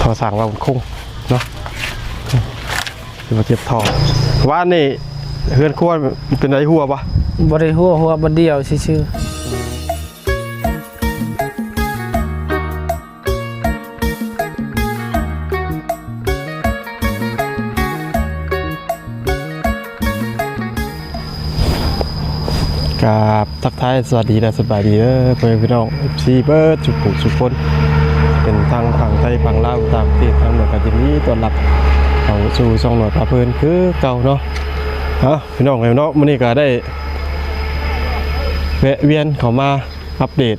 ມາສ້າງວ່າຄົງເນາະ ທີ່ວ່າເຈັບທ້ອງ. ວານນີ້ເຮືອນຄົວເປັນໃດ ຮົ່ວບໍ່? ບໍ່ໄດ້ຮົ່ວ ຮົ່ວບ່ອນດຽວຊື່ໆ. ກາບທັກທາຍສະຫວັດດີ ແລະ ສະບາຍດີເດີ ພໍ່ແມ່ພີ່ນ້ອງ ເອັຟຊີ ເບິດທຸກຜູ້ທຸກຄົນ ເປັນທັງຝັ່ງໄທຝັ່ງລາວ ຕ່າງປະເທດ ທັງໝົດ ກໍຍິນດີຕ້ອນຮັບເຂົ້າສູ່ຊ່ອງນ້ອຍພາເພີນຄືເກົ່າເນາະ. ເອົາ ພີ່ນ້ອງເອີຍເນາະ ມື້ນີ້ກໍໄດ້ແວະວຽນເຂົ້າມາອັບເດດ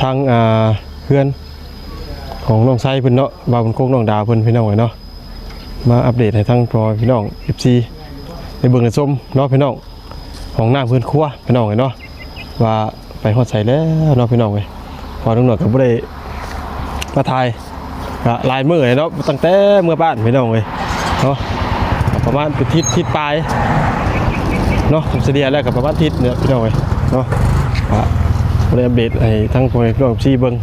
ທາງ ອ່າ ເຮືອນ ຂອງນ້ອງໄຊເພິ່ນເນາະ ບ່າວບຸນຄົງ ນ້ອງດາວເພິ່ນ ພີ່ນ້ອງເອີຍເນາະ. ມາອັບເດດໃຫ້ທັງພໍ່ແມ່ພີ່ນ້ອງ ເອັຟຊີ ໄດ້ເບິ່ງໄດ້ຊົມເນາະພີ່ນ້ອງ. ຫ້ອງນ້ຳເຮືອນຄົວພີ່ນ້ອງເອີຍເນາະ ວ່າໄປຮອດໃສແລ້ວເນາະພີ່ນ້ອງເອີຍ. ເພາະວ່າລຸງໜວດກໍບໍ່ໄດ້ມາຖ່າຍ ກະຫຼາຍມື້ແລ້ວເນາະ ຕັ້ງແຕ່ເມືອບ້ານພີ່ນ້ອງເອີຍເນາະ ປະມານເປັນທິດ ທິດປາຍເນາະ ສະເລ່ຍແລ້ວກໍປະມານທິດນີ້ແຫຼະພີ່ນ້ອງເອີຍເນາະ. ກະບໍ່ໄດ້ອັບເດດໃຫ້ທັງພໍ່ແມ່ພີ່ນ້ອງ ເອັຟຊີ ເບິ່ງ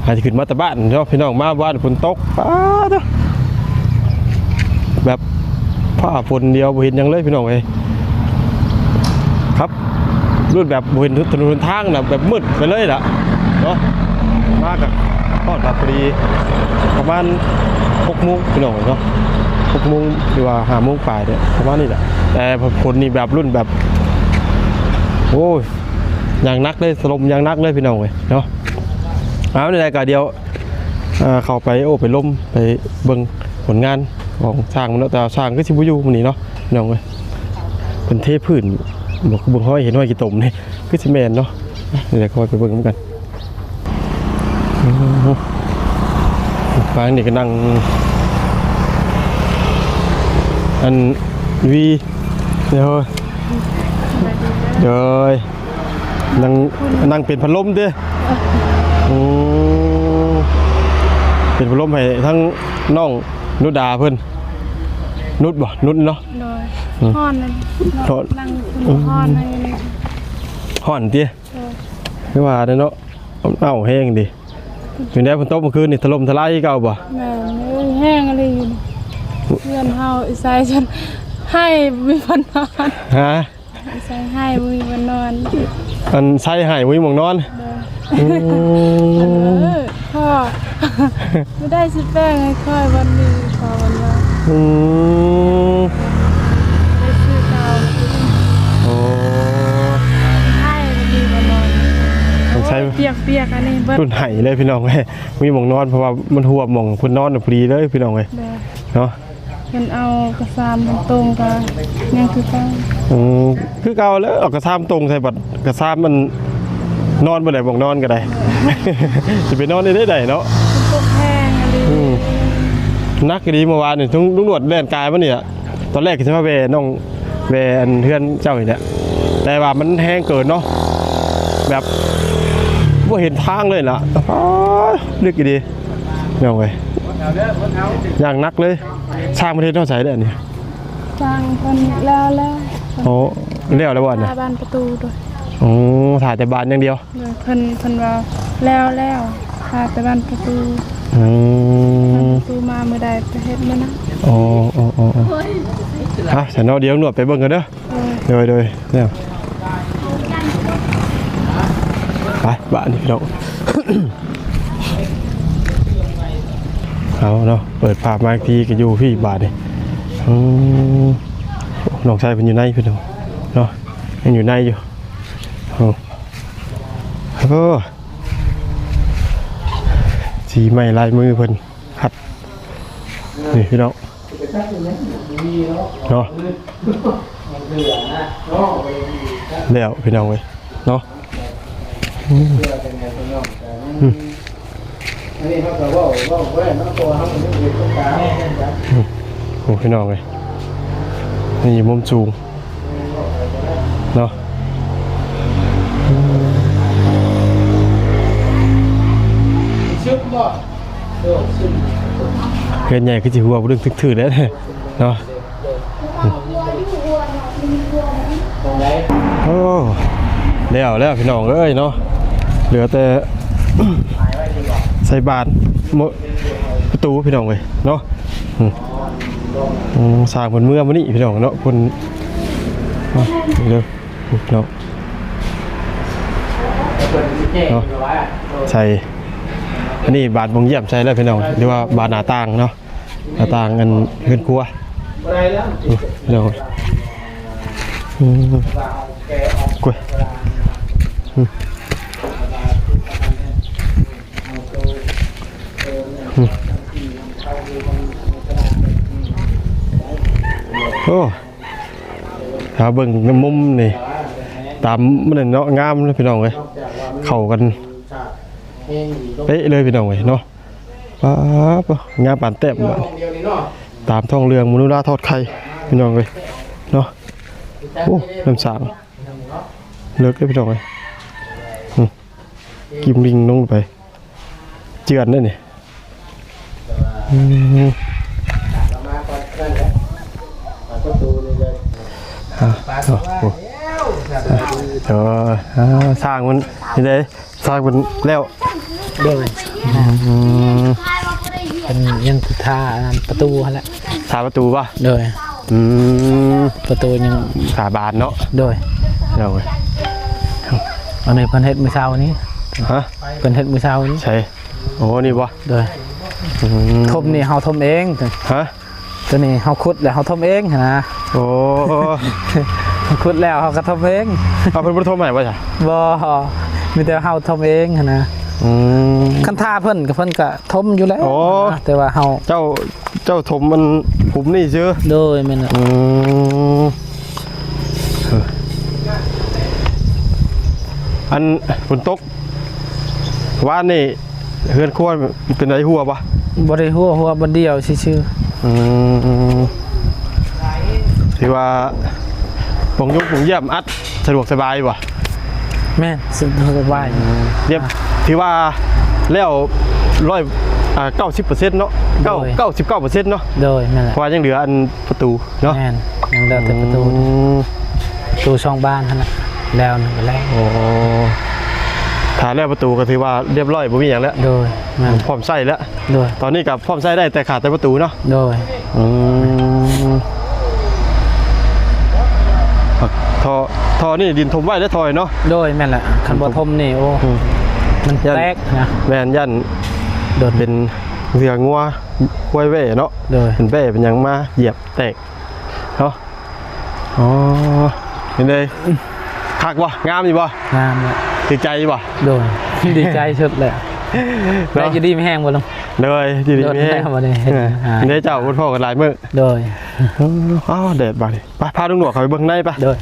ຫາຊິຂຶ້ນມາແຕ່ບ້ານເນາະພີ່ນ້ອງ. ມາບ້ານຝົນຕົກ ປາດໂທ້ ແບບຟ້າຝົນດຽວບໍ່ເຫັນຫຍັງເລີຍພີ່ນ້ອງເອີຍ. ຂັບລົດແບບບໍ່ເຫັນຖະໜົນຫົນທາງນະ ແບບມືດໄປເລີຍລະເນາະ. ມາກໍຮອດກໍພໍດີ ປະມານຫົກໂມງພີ່ນ້ອງເນາະ ຫົກໂມງ ຫຼືວ່າຫ້າໂມງປາຍເດ້ ປະມານນີ້ແຫຼະ. ແຕ່ຝົນນີ້ແບບລຸ້ນແບບ ໂອ້ຍ ຢ່າງໜັກເລີຍ ຖະຫຼົ່ມຢ່າງໜັກເລີຍພີ່ນ້ອງເອີຍເນາະ. ເອົາ ແນວໃດກໍດຽວ ເຂົ້າໄປໂອ້ໄປລົມ ໄປເບິ່ງຜົນງານຂອງຊ່າງມັນເນາະ. ແຕ່ວ່າຊ່າງຄືຊິບໍ່ຢູ່ມື້ນີ້ເນາະພີ່ນ້ອງເອີຍ ເພິ່ນເທພື້ນບໍ່ ຄືເບິ່ງຮອຍ ເຫັນຮອຍຂີ້ຕົມນີ້ ຄືຊິແມ່ນເນາະ. ນີ້ແຫຼະ ຄ່ອຍໄປເບິ່ງນຳກັນ. ອືມ ຝັ່ງນີ້ກໍນັ່ງ ອັນ ວີ ເດີ ເດີ. ນັ່ງ ນັ່ງເປັນພັດລົມຕິ? ອືມ ເປັນພັດລົມໃຫ້ທັງນ້ອງນຸດດາເພິ່ນ ນຸດບໍ່? ນຸດເນາະ. ໂດຍ ອືມ ຮ້ອນ ຮ້ອນ ນັ່ງ ອືມ ຮ້ອນ ຮ້ອນຕິ? ໂດຍ ຄືວ່າເນາະ ເອົ້າ ແຮງເດ. ເປັນໃດ ຝົນຕົກເມື່ອຄືນນີ້ ຖະຫຼົ່ມທະລາຍຄືເກົ່າບໍ່? ແມ່ນເອີຍ ແຮງອີ່ຫຼີ. ເຮືອນເຮົາອີ່ໄຊຊັ້ນ ໄຫ້ບໍ່ມີບ່ອນນອນ ຮະ? ໃສ່ໃຫ້ບໍ່ມີບ່ອນນອນ. ອັນໃສ່ໃຫ້ບໍ່ມີໝ່ອງນອນ. ໂດຍ ອືມ ເອີ ພໍ່ ບໍ່ໄດ້ຊິແປງໃຫ້ຂ້ອຍວັນນີ້ ພໍ່ວັນວ່າ ອືມ ໄດ້ຊື້ເຕົາ. ໂອ້ ໃຫ້ບໍ່ມີບ່ອນນອນ. ຕ້ອງໃສ່ ໂອ້ຍ ປຽກໆ ອັນນີ້ເບິດ ລຸ້ນໃຫ້ເລີຍພີ່ນ້ອງເອີຍ ມີໝ່ອງນອນ ເພາະວ່າມັນຮົວໝ່ອງເພິ່ນນອນນະ ພໍດີເລີຍພີ່ນ້ອງເອີຍ. ໂດຍ ເນາະ ເພິ່ນເອົາກະຊາມຕົງກໍຍັງຄືເກົ່າ. ອືມ ຄືເກົ່າແລ້ວ ເອົາກະຊາມຕົງໃສ່ ບັດກະຊາມມັນນອນບໍ່ໄດ້ ໝ່ອງນອນກໍໄດ້ ຊິໄປນອນໄດ້ໃດເນາະ. ຕົງແຮງອີ່ຫຼີ ອືມ ໜັກອີ່ຫຼີ. ເມື່ອວານນີ້ ລຸງ ລຸງໜວດແລ່ນກາຍມານີ້ລະ ຕອນແລກກໍຊິມາແວ່ນ້ອງ ແວ່ອັນເຮືອນເຈົ້ານີ້ແຫຼະ ແຕ່ວ່າມັນແຮງເກີນເນາະ ແບບບໍ່ເຫັນທາງເລີຍລະ. ອ້າ ເລິກອີ່ຫຼີ ນ້ອງເອີຍ ຢ່າງໜັກເລີຍ. ຊ່າງປະເທດເຮົາໃສເດ້ອັນນີ້? ຊ່າງເພິ່ນແລ້ວແລ້ວ. ໂອ້ ແລ້ວແລ້ວບໍ່ອັນນີ້? ຖ້າບານປະຕູໂດຍ. ໂອ້ ຖ້າແຕ່ບານຢ່າງດຽວ. ໂດຍ ເພິ່ນ ເພິ່ນວ່າແລ້ວແລ້ວ ຖ້າແຕ່ບານປະຕູ. ອືມ ບານປະຕູມາມື້ໃດໄປເຮັດມື້ນັ້ນ. ໂອ້ ໂອ້ ໂອ້ ໂອ້ ຮະ ຊັ້ນເນາະ ດຽວນວດໄປເບິ່ງກ່ອນເດີ. ໂດຍ ໂດຍ ໂດຍ ແລ້ວ ໄປ ບາດນີ້ພີ່ນ້ອງ ເອົາເນາະ ເປີດພາບມາອີກທີກໍຢູ່ພີ້ບາດນີ້. ອືມ ນ້ອງຊາຍເພິ່ນຢູ່ໃນພີ່ນ້ອງເນາະ ຍັງຢູ່ໃນຢູ່. ໂອ້ ໂອ້ ສີໄມ້ລາຍມືເພິ່ນ ຄັກ ນີ້ພີ່ນ້ອງເນາະ. ແລ້ວພີ່ນ້ອງເອີຍເນາະ. ອືມ ອືມ ໂອ້ ພີ່ນ້ອງເອີຍ ນີ້ມຸມສູງເນາະ. ອືມ ເຮືອນໃຫຍ່ຄືຊິຫົວບໍ່ດຶງຖືກໆ ແລ້ວເນາະ. ໂອ້ ແລ້ວແລ້ວພີ່ນ້ອງເອີຍເນາະ ເຫຼືອແຕ່ໃສ່ບາດ ໂມ ປະຕູພີ່ນ້ອງເອີຍເນາະ. ອືມ ອືມ ສ້າງເພິ່ນເມືອມື້ນີ້ພີ່ນ້ອງເນາະ. ເພິ່ນ ເນາະ ເດີພີ່ນ້ອງເນາະ ໃສ່ ອັນນີ້ບານບ່ອງຢ້ຽມໃສ່ແລ້ວພີ່ນ້ອງ ຫຼືວ່າບານໜ້າຕ່າງເນາະ. ໜ້າຕ່າງອັນເຮືອນຄົວ ບໍ່ໄດ້ແລ້ວ ໂອ້ຍ ພີ່ນ້ອງ ອືມ ໂອ້ຍ ອືມ ອືມ ໂອ້ ຖ້າເບິ່ງໃນມຸມນີ້ ຕາມມັນເນາະ ງາມເນາະພີ່ນ້ອງເອີຍ ເຂົ້າກັນເປະເລີຍພີ່ນ້ອງເອີຍເນາະ. ປາດ ງາມປານແຕ້ມ ຕາມທ້ອງເລື່ອງມະນຸລາທອດໄຂ່ພີ່ນ້ອງເອີຍເນາະ. ໂອ້ ນ້ຳສາງເລິກເດ້ພີ່ນ້ອງເອີຍ ອືມ ກິ້ມລິງລົງໄປ ເຈື່ອນເດ້ນີ້ ອືມ ອ່າ ໂອ້ ເອີ ອ່າ ສ້າງມັນນີ້ເດ້ ສ້າງເພິ່ນແລ້ວ ໂດຍ ອືມ ເພິ່ນຍັງຊິທາອັນນັ້ນປະຕູຫັ້ນແຫຼະ ທາປະຕູບໍ່? ໂດຍ ອືມ ປະຕູຍັງ ທາບານເນາະ ໂດຍ ໂດຍ ອັນນີ້ເພິ່ນເຮັດມື້ເຊົ້ານີ້ ຮະ ເພິ່ນເຮັດມື້ເຊົ້ານີ້ ໃສ ໂອ້ ນີ້ບໍ່? ໂດຍ ອືມ ຖົມນີ້ເຮົາຖົມເອງ ຮະ ຕົວນີ້ເຮົາຂຸດແລ້ວເຮົາຖົມເອງຫັ້ນນະ ໂອ້ ຂຸດແລ້ວເຮົາກໍຖົມເອງ ເອົາ ເພິ່ນບໍ່ໄດ້ຖົມໃຫ້ບໍ່ຊະ? ບໍ່ ມີແຕ່ເຮົາຖົມເອງຫັ້ນນະ ອືມ ຄັນຖ້າເພິ່ນກໍ ເພິ່ນກໍຖົມຢູ່ແລ້ວ ໂອ້ ແຕ່ວ່າເຮົາ ເຈົ້າ ເຈົ້າຖົມມັນຂຸມນີ້ຊື່ ໂດຍ ແມ່ນແຫຼະ ອືມ ອັນຝົນຕົກ ວານນີ້ເຮືອນຄົວເປັນໃດຮົ່ວບໍ່? ບໍ່ໄດ້ຮົ່ວ ຮົ່ວບ່ອນດຽວຊື່ໆ ອືມ ຖືວ່າປົງຍຸກປົງຢ້ຽມອັດສະດວກສະບາຍບໍ່? ແມ່ນ ສະດວກສະບາຍ ອືມ ຮຽບ ຖືວ່າແລ້ວຮ້ອຍ ອ່າ ເກົ້າສິບເປີເຊັນເນາະ ເກົ້າ ໂດຍ ເກົ້າສິບເກົ້າເປີເຊັນເນາະ ໂດຍ ແມ່ນແຫຼະ ເພາະວ່າຍັງເຫຼືອອັນ ປະຕູເນາະ ແມ່ນ ຍັງເຫຼືອແຕ່ປະຕູ ອືມ ປະຕູສອງບານຫັ້ນນະ ແລ້ວນັ້ນກໍແລ້ວ ໂອ້ ຖ້າແລ້ວປະຕູກໍຖືວ່າຮຽບຮ້ອຍ ບໍ່ມີຫຍັງແລ້ວ ໂດຍ ແມ່ນ ພ້ອມໃຊ້ແລ້ວ ໂດຍ ຕອນນີ້ກໍພ້ອມໃຊ້ໄດ້ ແຕ່ຂາດແຕ່ປະຕູເນາະ ໂດຍ ອືມ ທໍ່ ທໍ່ນີ້ດິນຖົມໄວ້ແລ້ວ ທໍ່ເນາະ ໂດຍ ແມ່ນແຫຼະ ຄັນບໍ່ຖົມນີ້ ໂອ້ ອືມ ມັນແຕກນະ ແມ່ນ ຢ້ານ ໂດນ ເປັນເຫືອງົວ ຄວາຍແຫວ່ເນາະ ໂດຍ ເປັນແຫວ່ເປັນຫຍັງມາຢຽບແຕກເນາະ ອໍ ເປັນໃດ ຄັກບໍ່? ງາມຢູ່ບໍ່? ງາມແຫຼະ ຖືກໃຈຢູ່ບໍ່? ໂດຍ ດີໃຈສຸດແຫຼະ ເນາະ ໄດ້ຢູ່ດີມີແຮງບໍ່ລຸງ? ໂດຍ ຢູ່ດີມີແຮງ ເອີ ເດ້ເຈົ້າ ບໍ່ພໍ້ກັນຫຼາຍມື້ ໂດຍ ເອີ ອ້າວ ແດດບາດນີ້ ໄປ ພາລຸງໜວດເຂົ້າໄປເບິ່ງໃນໄປ ໂດຍ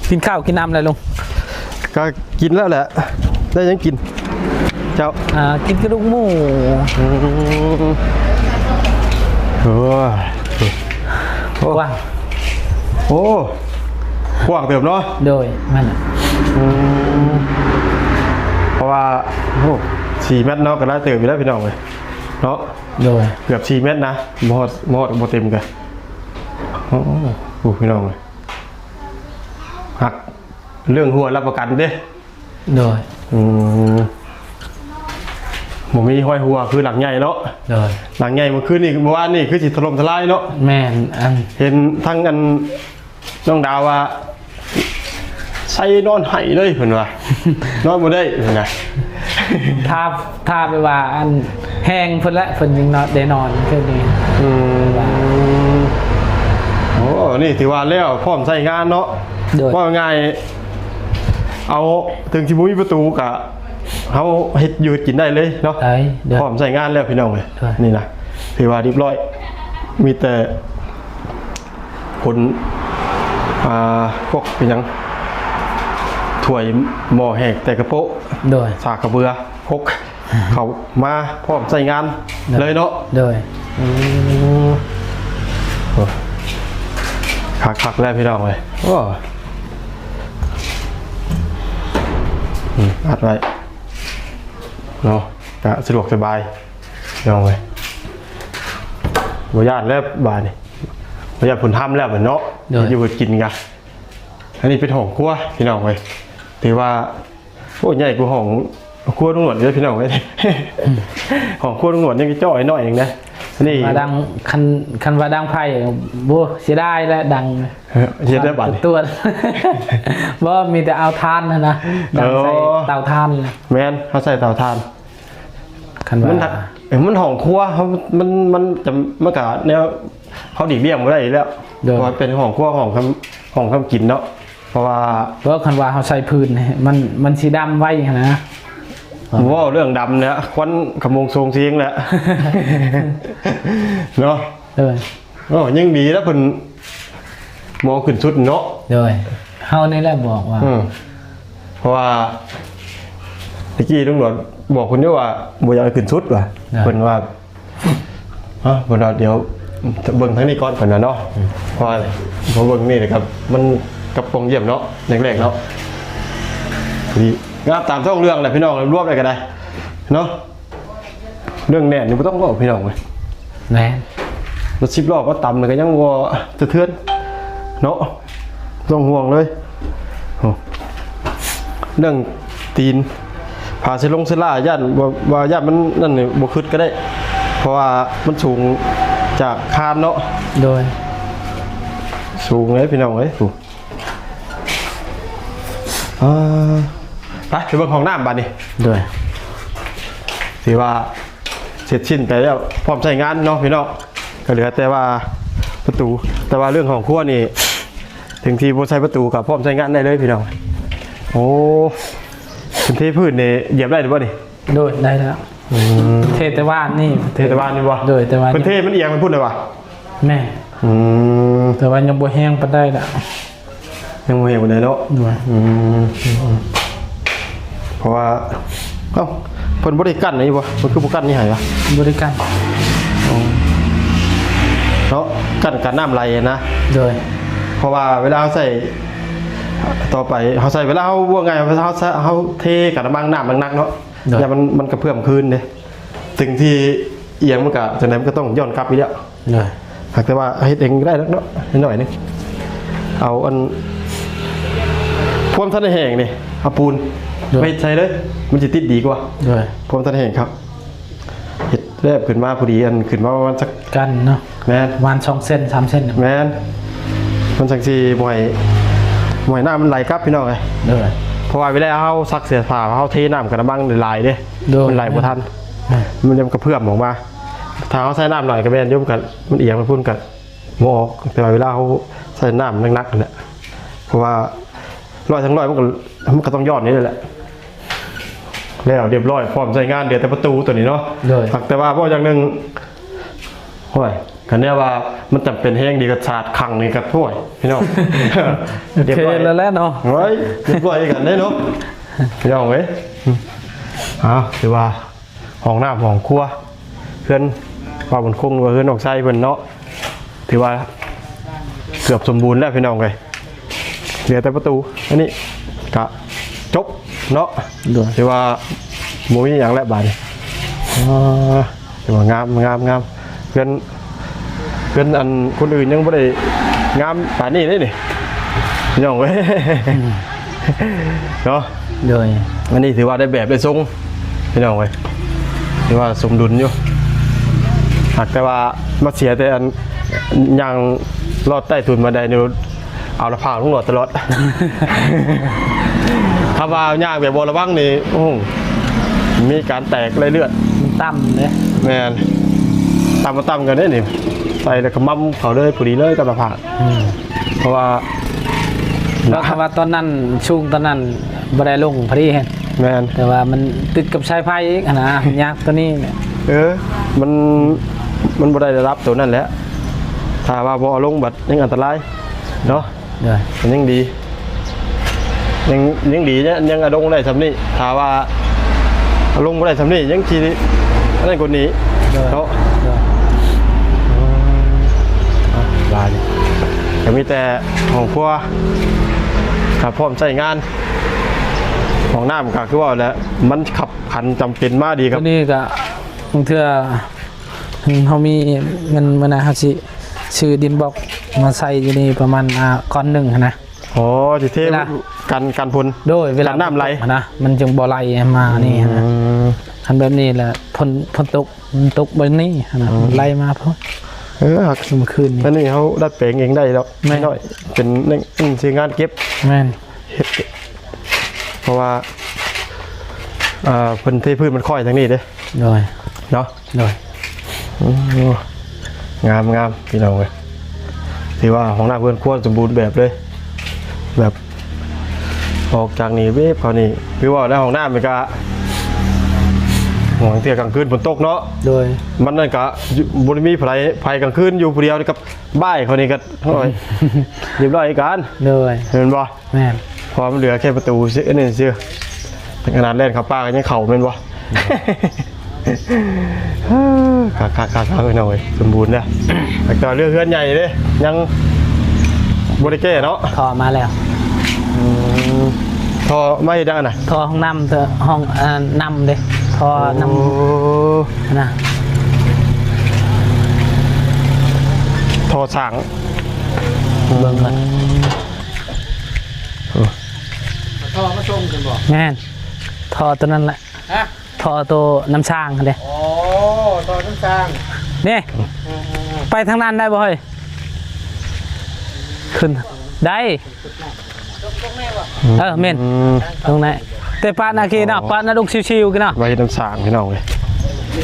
ກິນເຂົ້າກິນນ້ຳແລ້ວລຸງ? ກໍກິນແລ້ວແຫຼະ ໄດ້ຫຍັງກິນເຈົ້າ? ອ່າ ກິນກະດູກໝູ ອືມ ໂອ້ ໂອ້ ກວ້າງ ໂອ້ ກວ້າງເຕີບເນາະ ໂດຍ ແມ່ນ ອືມ ເພາະວ່າ ໂອ້ ສີ່ແມັດເນາະ ກໍຫຼາຍເຕີບຢູ່ແລ້ວພີ່ນ້ອງເອີຍເນາະ ໂດຍ ເກືອບສີ່ແມັດນະ ບໍ່ຮອດ ບໍ່ຮອດ ບໍ່ເຕັມກະ ໂອ້ ໂອ້ ພີ່ນ້ອງເອີຍ ຮັກ ເລື່ອງຮົ່ວຮັບປະກັນເດ້ ໂດຍ ອືມ ບໍ່ມີຮອຍຮົ່ວຄືຫຼັງໃຫຍ່ເນາະ ໂດຍ ຫຼັງໃຫຍ່ມື້ຄືນນີ້ ມື້ວານນີ້ຄືຊິຖະຫຼົ່ມທະລາຍເນາະ ແມ່ນ ອັນ ເຫັນທັງອັນ ນ້ອງດາວວ່າ ໃສ່ນອນໄຫ້ເລີຍເພິ່ນວ່າ ນອນບໍ່ໄດ້ເພິ່ນນະ ຖ້າ ຖ້າແບບວ່າອັນ ແຮງເພິ່ນແຫຼະ ເພິ່ນຈຶ່ງນອນ ໄດ້ນອນຄືນນີ້ ອືມ ໂອ້ ນີ້ຖືວ່າແລ້ວ ພ້ອມໃຊ້ງານເນາະ ໂດຍ ເວົ້າງ່າຍ ເອົາ ເຖິງຊິບໍ່ມີປະຕູກະ ເຮົາເຮັດຢູ່ເຮັດກິນໄດ້ເລີຍເນາະ ໄດ້ ໄດ້ ພ້ອມໃຊ້ງານແລ້ວພີ່ນ້ອງເອີຍ ໂດຍ ນີ້ນະ ຖືວ່າຮຽບຮ້ອຍ ມີແຕ່ ຄົນ ອ່າ ພວກເປັນຫຍັງ ຖ້ວຍໝໍ້ແຫກແຕ່ກະໂປະ ໂດຍ ສາກກະເບືອ ຄົກ ເຂົ້າມາພ້ອມໃຊ້ງານ ໂດຍ ເລີຍເນາະ ໂດຍ ອືມ ໂອ້ ຄັກໆ ແລ້ວພີ່ນ້ອງເອີຍ ໂອ້ ອືມ ອັດໄວ້ເນາະ ກະສະດວກສະບາຍ ພີ່ນ້ອງເອີຍ ບໍ່ຢ້ານແລ້ວບາດນີ້ ບໍ່ຢ້ານຝົນຫ້ຳແລ້ວບັດເນາະ ໂດຍ ຢູ່ເຮັດກິນກະ ອັນນີ້ເປັນຫ້ອງຄົວພີ່ນ້ອງເອີຍ ຖືວ່າ ໂອ້ ໃຫຍ່ກວ່າຫ້ອງ ຄົວລຸງໜວດເດ້ພີ່ນ້ອງເອີຍ ຂອງຄົວລຸງໜວດຍັງຈ້ອຍໜ້ອຍໜຶ່ງເດ້ ນີ້ວ່າດັງ ຄັນ ຄັນວ່າດັງໄຟ ໂອ້ ເສຍດາຍແຫຼະ ດັງ ເຮັດໄດ້ບາດນີ້ ຕວດ ບໍ່ ມີແຕ່ເອົາຖ່ານຫັ້ນນະ ດັງໃສ່ເຕົາຖ່ານ. ແມ່ນ ເຮົາໃສ່ເຕົາຖ່ານ ຄັນວ່າ ມັນ ເອີ ມັນຫ້ອງຄົວ ເຮົາ ມັນ ມັນຈະ ມັນກະແນວ ເຮົາຫຼີກລ່ຽງບໍ່ໄດ້ຢູ່ແລ້ວ ໂດຍ ເພາະວ່າເປັນຫ້ອງຄົວ ຫ້ອງທຳ ຫ້ອງທຳກິນເນາະ ເພາະວ່າ ເພາະຄັນວ່າເຮົາໃສ່ພື້ນ ມັນ ມັນຊິດຳໄວຫັ້ນນະ ເວົ້າເລື່ອງດຳແລ້ວ ຄວັນຂະໂມງໂຊງເຊງແລ້ວ ເນາະ ໂດຍ ໂອ້ ຍັງດີແລ້ວເພິ່ນບໍ່ຂຶ້ນສຸດເນາະ ໂດຍ ເຮົານີ້ແຫຼະບອກວ່າ ອືມ ເພາະວ່າຕະກີ້ລຸງຫຼວງບອກເພິ່ນຢູ່ວ່າບໍ່ຢາກໃຫ້ຂຶ້ນສຸດວ່າ ໂດຍ ເພິ່ນວ່າ ຮະ ເພິ່ນວ່າດຽວເບິ່ງທາງນີ້ກ່ອນເພິ່ນວ່າເນາະ ອືມ ເພາະວ່າພໍເບິ່ງນີ້ແລ້ວກໍມັນກັບປ່ອງຢ້ຽມເນາະ ແລກໆເນາະ ດີງາມຕາມທ້ອງເລື່ອງແຫຼະພີ່ນ້ອງ ລວມໆແລ້ວກໍໄດ້ເນາະ ເລື່ອງແໜ້ນນີ້ບໍ່ຕ້ອງເວົ້າພີ່ນ້ອງເອີຍ ແໜ້ນ ລົດສິບລໍ້ມາຕຳແລ້ວກໍຍັງບໍ່ສະເທືອນເນາະ ບໍ່ຕ້ອງຫ່ວງເລີຍ ໂອ້ ເລື່ອງຕີນ ຜ້າເຊລົງເຊລ່າ ຢ້ານວ່າ ວ່າຢ້ານມັນນັ້ນນີ້ ບໍ່ຄຶດກໍໄດ້ ເພາະວ່າມັນສູງຈາກຄານເນາະ ໂດຍ ສູງເລີຍພີ່ນ້ອງເອີຍ ເອີ ໄປ ໄປເບິ່ງຫ້ອງນ້ຳບາດນີ້ ໂດຍ ຖືວ່າເສັດສິ້ນໄປແລ້ວ ພ້ອມໃຊ້ງານເນາະພີ່ນ້ອງ ກໍເຫຼືອແຕ່ວ່າປະຕູ ແຕ່ວ່າເລື່ອງຫ້ອງຄົວນີ້ ເຖິງທີ່ບໍ່ໃສ່ປະຕູກໍພ້ອມໃຊ້ງານໄດ້ເລີຍພີ່ນ້ອງ ໂອ້ ເພິ່ນເທພື້ນນີ້ຢຽບໄດ້ຫຼືບໍ່ນີ້? ໂດຍ ໄດ້ແລ້ວ ອືມ ເທແຕ່ວານນີ້ ເທແຕ່ວານນີ້ບໍ່? ໂດຍ ແຕ່ວ່າເພິ່ນເທມັນອຽງໄປພຸ້ນເລີຍຫວາ? ແມ່ນ ອືມ ແຕ່ວ່າຍັງບໍ່ແຮງປານໃດລະ ຍັງບໍ່ແຮງປານໃດເນາະ ໂດຍ ອືມ ເພາະວ່າ ເອົ້າ ເພິ່ນບໍ່ໄດ້ກັ້ນນີ້ບໍ່? ເພິ່ນຄືບໍ່ກັ້ນນີ້ໃຫ້ວະ? ບໍ່ໄດ້ກັ້ນ ອໍ ເນາະ ກັ້ນກັນນ້ຳໄຫຼນະ ໂດຍ ເພາະວ່າເວລາເຮົາໃສ່ ຕໍ່ໄປເຮົາໃສ່ ເວລາເຮົາ ເວົ້າງ່າຍ ເຮົາ ເຮົາເທກະລະມັງນ້ຳໜັກໆເນາະ ໂດຍ ຢ່າມັນ ມັນກະເພື່ອມຄືນເດ້ ເຖິງທີ່ອຽງມັນກະຈັ່ງໃດ ມັນກະຕ້ອງຍ້ອນກັບຢູ່ແລ້ວ ໂດຍ ຫາກແຕ່ວ່າເຮັດເອງກໍໄດ້ດອກເນາະ ໜ້ອຍໜຶ່ງ ເອົາອັນ ພວມທັນໄດ້ແຫ້ງນີ້ ເອົາປູນ ໂດຍ ມາເຮັດໃສ່ເລີຍ ມັນຊິຕິດດີກວ່າ ໂດຍ ພວມທັນໄດ້ແຫ້ງຄັກ ເຮັດແລບຂຶ້ນມາພໍດີ ອັນຂຶ້ນມາປະມານສັກ ກັນເນາະ ແມ່ນ ປະມານສອງເຊັນ ສາມເຊັນ ແມ່ນ ມັນຈັ່ງຊິບໍ່ໃຫ້ ບໍ່ໃຫ້ນ້ຳມັນໄຫຼກັບພີ່ນ້ອງເອີຍ ໂດຍ ເພາະວ່າເວລາເຮົາຊັກເສື້ອຜ້າ ເຮົາເທນ້ຳກະລະມັງຫຼາຍເດ້ ໂດຍ ມັນໄຫຼບໍ່ທັນ ແມ່ນ ມັນ ມັນກະເພື່ອມອອກມາ ຖ້າເຮົາໃສ່ນ້ຳຫຼາຍກະແມ່ນຢູ່ ມັນກະ ມັນອຽງໄປພຸ້ນກະບໍ່ອອກ ແຕ່ວ່າເວລາເຮົາໃສ່ນ້ຳໜັກໆຫັ້ນແຫຼະ ເພາະວ່າຮ້ອຍທັງຮ້ອຍມັນກະ ມັນກະຕ້ອງຍ້ອນນີ້ແຫຼະ ແລ້ວຮຽບຮ້ອຍ ພ້ອມໃຊ້ງານ ເຫຼືອແຕ່ປະຕູໂຕນີ້ເນາະ ໂດຍ ຫາກແຕ່ວ່າເວົ້າຢ່າງໜຶ່ງ ໂອ້ຍ ຄັນແນວວ່າມັນຈຳເປັນແຮງດີກະສາດຂັງນີ້ກະ ໂອ້ຍ ພີ່ນ້ອງ ໂອເຄແລ້ວແຫຼະເນາະ ຮຽບຮ້ອຍ ໂອ້ຍ ຮຽບຮ້ອຍຄືກັນເດ້ເນາະ ພີ່ນ້ອງເອີຍ ເອົາ ຖືວ່າ ຫ້ອງນ້ຳຫ້ອງຄົວ ເຮືອນປ້າບຸນຄົງ ຫຼືວ່າເຮືອນນ້ອງໄຊເພິ່ນເນາະ ຖືວ່າເກືອບສົມບູນແລ້ວພີ່ນ້ອງເອີຍ ເຫຼືອແຕ່ປະຕູ ອັນນີ້ກະຈົບເນາະ ໂດຍ ຖືວ່າບໍ່ມີຫຍັງແລ້ວບາດນີ້ ອ່າ ຖືວ່າງາມ ງາມ ງາມ ເຮືອນ ເຮືອນອັນຄົນອື່ນຍັງບໍ່ໄດ້ງາມປານນີ້ເດ້ນີ້ ພີ່ນ້ອງເອີຍ ອືມ ເນາະ ໂດຍ ອັນນີ້ຖືວ່າໄດ້ແບບໄດ້ຊົງ ພີ່ນ້ອງເອີຍ ຖືວ່າສົມດຸນຢູ່ ຫາກແຕ່ວ່າມາເສຍແຕ່ອັນຍ່າງລອດໃຕ້ຕູນບັນໄດນີ້ ເອົາລະພ້າວລົງຫຼອດຕະຫຼອດ ຖ້າວ່າຍ່າງແບບບໍ່ລະວັງນີ້ ໂອ້ ມີການແຕກໄລ່ເລືອດ ມັນຕ່ຳເດ້ ແມ່ນ ຕ່ຳບໍ່ຕ່ຳກັນເດ້ນີ້ ໃສ່ແລ້ວກະໝໍ້າເຂົ້າເລີຍ ພໍດີເລີຍກັບລະພ້າວ ອືມ ເພາະວ່າ ເພາະວ່າຕອນນັ້ນສູງ ຕອນນັ້ນບໍ່ໄດ້ລົງພໍດີຫັ້ນ ແມ່ນ ແຕ່ວ່າມັນຕິດກັບສາຍໄຟອີກຫັ້ນນະ ຍາກໂຕນີ້ແຫຼະ ເອີ ມັນ ມັນບໍ່ໄດ້ລະດັບໂຕນັ້ນແຫຼະ ຖ້າວ່າບໍ່ເອົາລົງບັດຍັງອັນຕະລາຍເນາະ ໂດຍ ມັນຍັງດີ ຍັງ ຍັງດີ ຍັງ ຍັງອາລົງໄດ້ຊ່ຳນີ້ ຖ້າວ່າອາລົງບໍ່ໄດ້ຊ່ຳນີ້ ຍັງຊິອັນນັ້ນກວ່ານີ້ ໂດຍ ເນາະ ໂດຍ ອືມ ອ່ະ ບາດນີ້ກະມີແຕ່ຫ້ອງຄົວກະພ້ອມໃຊ້ງານ ຫ້ອງນ້ຳກະຄືວ່າແຫຼະ ມັນຄັບຂັນຈຳເປັນມາດີຄັບ ໂຕນີ້ກະບາງເທື່ອ ເຮົາມີເງິນມື້ໜ້າ ເຮົາຊິຊື້ດິນບລັອກມາໃສ່ຢູ່ນີ້ປະມານ ອ່າ ກ້ອນໜຶ່ງຫັ້ນນະ ອໍ ຊິເທ ເວລາ ກັນ ກັນຝົນ ໂດຍ ເວລາກັນນ້ຳໄຫຼ ຝົນຕົກນະ ມັນຈຶ່ງບໍ່ໄຫຼມານີ້ນະ. ອືມ ຄັນແບບນີ້ລະ ຝົນ ຝົນຕົກ ມັນຕົກແບບນີ້ນະ ອືມ ໄຫຼມາພຸ້ນ. ເອີ ມື້ຄືນນີ້ ອັນນີ້ເຮົາດັດແປງເອງໄດ້ດອກ. ແມ່ນ ນ້ອຍ ເປັນ ເປັນ ເປັນ ໃຊ້ງານເກັບ. ແມ່ນ ເຮັດ ເພາະວ່າ ເອີ ເພິ່ນເທພື້ນມັນຄ່ອຍທາງນີ້ເດ້. ໂດຍ ເນາະ. ໂດຍ ໂອ້ ງາມໆ ພີ່ນ້ອງເອີຍ ຖືວ່າຫ້ອງນ້ຳເຮືອນຄົວສົມບູນແບບເລີຍ ແບບ ອອກຈາກນີ້ເວບເຂົ້ານີ້ ຄືວ່າໃນຫ້ອງນ້ຳນີ້ກະ ບາງເທື່ອກາງຄືນຝົນຕົກເນາະ. ໂດຍ ມັນນັ້ນກະ ບໍ່ໄດ້ມີໃຜ ໃຜກາງຄືນຢູ່ຜູ້ດຽວກັບບ້າຍເຂົານີ້ກະ ໂອ້ຍ ຮຽບຮ້ອຍຄືກັນ. ໂດຍ ແມ່ນບໍ່? ແມ່ນ ເພາະວ່າມັນເຫຼືອແຄ່ປະຕູຊື່ ອັນນີ້ຊື່ ຂະໜາດແລ່ນເຂົ້າປ່າກໍຍັງເຂົ້າແມ່ນບໍ່? ຄັກໆໆ ພີ່ນ້ອງເອີຍ ສົມບູນເດ້. ແລ້ວກໍເລື່ອງເຮືອນໃຫຍ່ເດ້ ຍັງບໍ່ໄດ້ແກ້ເນາະ. ທໍ່ມາແລ້ວ. ອືມ ທໍ່ມາເຮັດຫຍັງຫັ້ນນະ? ທໍ່ຫ້ອງນ້ຳ ເອີ ຫ້ອງ ເອີ ນ້ຳເດ້ ທໍ່ນ້ຳ. ໂອ້ ນະ ທໍ່ສ້າງ ເບິ່ງກ່ອນ. ໂອ້ ທໍ່ມາສົ່ງກັນບໍ່? ແມ່ນ ທໍ່ໂຕນັ້ນແຫຼະ. ຮະ? ທໍ່ໂຕນ້ຳສ້າງຫັ້ນເດ້. ອໍ ທໍ່ນ້ຳສ້າງນີ້. ອືມໆໆ ໄປທາງນັ້ນໄດ້ບໍ່ເຮີ້ຍ? ຂຶ້ນໄດ້. ເອີ ແມ່ນ ອືມ ຕົງນັ້ນ ແຕ່ປານາຄີເນາະ ອໍ ປານາດົງຊິວໆ ກັນເນາະ ໄວ້ເຮັດນ້ຳສ້າງ ພີ່ນ້ອງເອີຍ.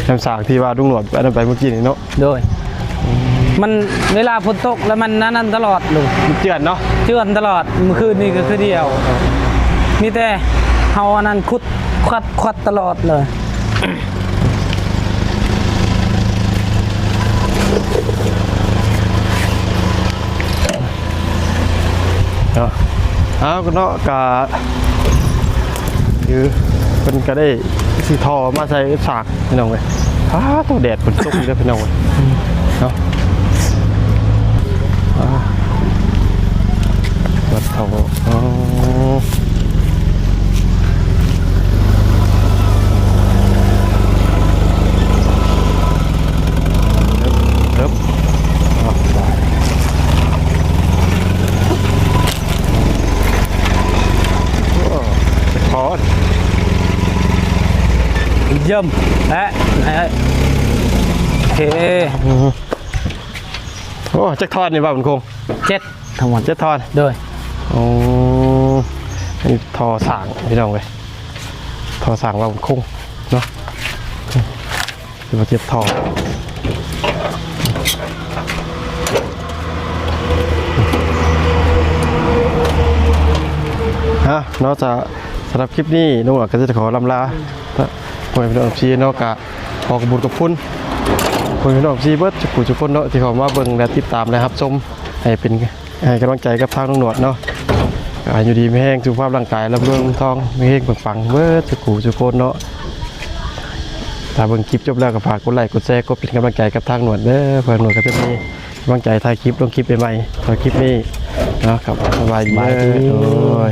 ນ້ຳສ້າງທີ່ວ່າລຸງໜວດອັນນັ້ນໄປເມື່ອກີ້ນີ້ເນາະ. ໂດຍ ມັນເວລາຝົນຕົກແລ້ວມັນອັນນັ້ນຕະຫຼອດລຸງ ມັນເຈື່ອນເນາະ ເຈື່ອນຕະຫຼອດ. ມື້ຄືນນີ້ກໍຄືດຽວ ມີແຕ່ເຮົາອັນນັ້ນຂຸດ ຂັດ ຂັດຕະຫຼອດເລີຍ. ເນາະ ເອົາເນາະ ກະຄືເພິ່ນກະໄດ້ຊື້ທໍ່ມາໃສ່ສາກ ພີ່ນ້ອງເອີຍ. ອ້າ ໂຕແດດເພິ່ນຕົກອີກແລ້ວ ພີ່ນ້ອງເອີຍ ເນາະ. ອ່າ ວັດເຂົາ ອໍ ເອີບ ເອີບ ເອີບ ໂອ້ ເຈັກທໍ່ ຢ້ຽມ ແລະ ໂອເຄ ອືມ ໂອ້ ຈັກທ່ອນນີ້ບ່າວບຸນຄົງ? ເຈັດ ທັງໝົດ ເຈັດທ່ອນ. ໂດຍ ໂອ້ ອັນນີ້ທໍ່ສ້າງ ພີ່ນ້ອງເອີຍ ທໍ່ສ້າງບ່າວບຸນຄົງເນາະ. ຄືວ່າເຈັດທໍ່ ຮະ ເນາະ. ສະ ສຳລັບຄລິບນີ້ ນ້ອງອວດກໍຈະຂໍລ່ຳລາ ອືມ ພໍ່ແມ່ພີ່ນ້ອງເອັຟຊີເນາະ. ກະຂໍຂອບຄຸນຂອບຄຸນພໍ່ແມ່ພີ່ນ້ອງເອັຟຊີເບິດທຸກຜູ້ທຸກຄົນເນາະ ທີ່ເຂົ້າມາເບິ່ງ ແລະ ຕິດຕາມ ແລະ ຮັບຊົມ ໃຫ້ເປັນ ໃຫ້ກຳລັງໃຈກັບທາງນ້ອງໜວດເນາະ. ກະຢູ່ດີມີແຮງ ສຸຂະພາບຮ່າງກາຍ ລ່ຳລວຍເງິນທອງ ມີເຮງປັງໆ ເບິດທຸກຜູ້ທຸກຄົນເນາະ. ຖ້າເບິ່ງຄລິບຈົບແລ້ວກໍຝາກກົດໄລ້ ກົດແຊ ກົດເປັນກຳລັງໃຈກັບທາງໜວດເດີ ເພື່ອໜວດກໍຈະມີກຳລັງໃຈຖ່າຍຄລິບ ລົງຄລິບໃໝ່ໆ. ສຳລັບຄລິບນີ້ເນາະ ກໍສະບາຍດີເດີ. ໂດຍ